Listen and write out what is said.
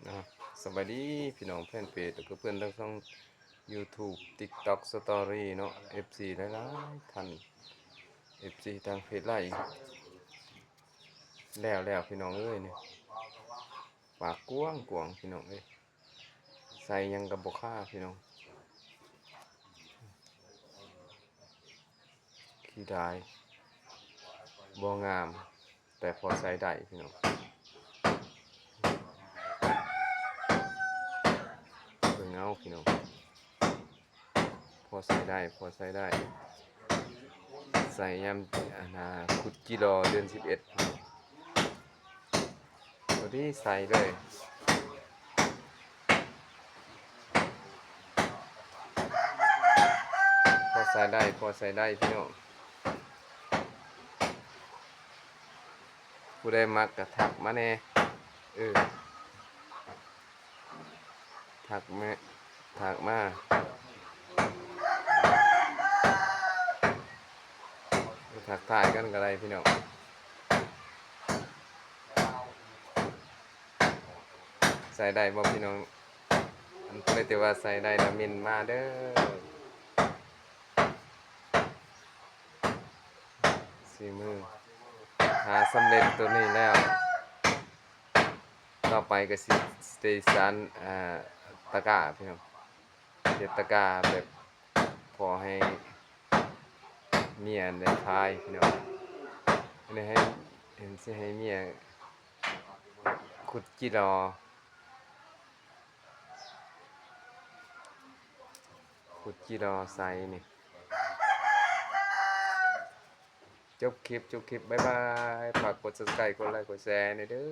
ເນາະ ສະບາຍດີພີ່ນ້ອງແຟນເພຈ ແລ້ວກໍເພື່ອນທາງຊ່ອງຢູທູບ ຕິກຕັອກ ສະຕໍຣີ ເນາະ ເອັຟຊີ ຫຼາຍໆທ່ານ ເອັຟຊີ ທາງເພຈໄລ ແລ້ວໆ ພີ່ນ້ອງເອີຍ ນີ້ ປາກກວ້າງໆ ພີ່ນ້ອງເອີຍ ໃສ່ຫຍັງກໍບໍ່ຄາພີ່ນ້ອງ ຂີ້ດາຍ ບໍ່ງາມ ແຕ່ພໍໃຊ້ໄດ້ພີ່ນ້ອງ ເບິ່ງເອົາພີ່ນ້ອງ ພໍໃຊ້ໄດ້ ພໍໃຊ້ໄດ້ ໃສ່ຍາມ ອັນນ່າ ຂຸດຈີ່ລໍເດືອນສິບເອັດ ພໍດີໃສ່ເລີຍ ພໍໃຊ້ໄດ້ ພໍໃຊ້ໄດ້ພີ່ນ້ອງ ຜູ້ໃດມັກກໍທັກມາແດ່ ເອີ ທັກມາ ທັກມາ ທັກທາຍກັນກໍໄດ້ພີ່ນ້ອງ ໃຊ້ໄດ້ບໍ່ພີ່ນ້ອງ ອັນຜູ້ໃດທີ່ວ່າໃຊ້ໄດ້ລະເມັ້ນມາເດີ ສີມື ຖ້າສຳເລັດໂຕນີ້ແລ້ວ ຕໍ່ໄປກໍຊິໄດ້ສານ ອ່າ ຕະກ້າພີ່ນ້ອງ ເຮັດຕະກ້າແບບພໍໃຫ້ເມຍໄດ້ຂາຍພີ່ນ້ອງ ອັນນີ້ໃຫ້ ເຫັນຊິໃຫ້ເມຍຂຸດຈີ່ລໍ ຂຸດຈີ່ລໍໃສ່ນີ້ ຈົບຄລິບ ຈົບຄລິບ ບາຍບາຍ ຝາກກົດ Subscribe ກົດໄລ ກົດແຊແດ່ເດີ.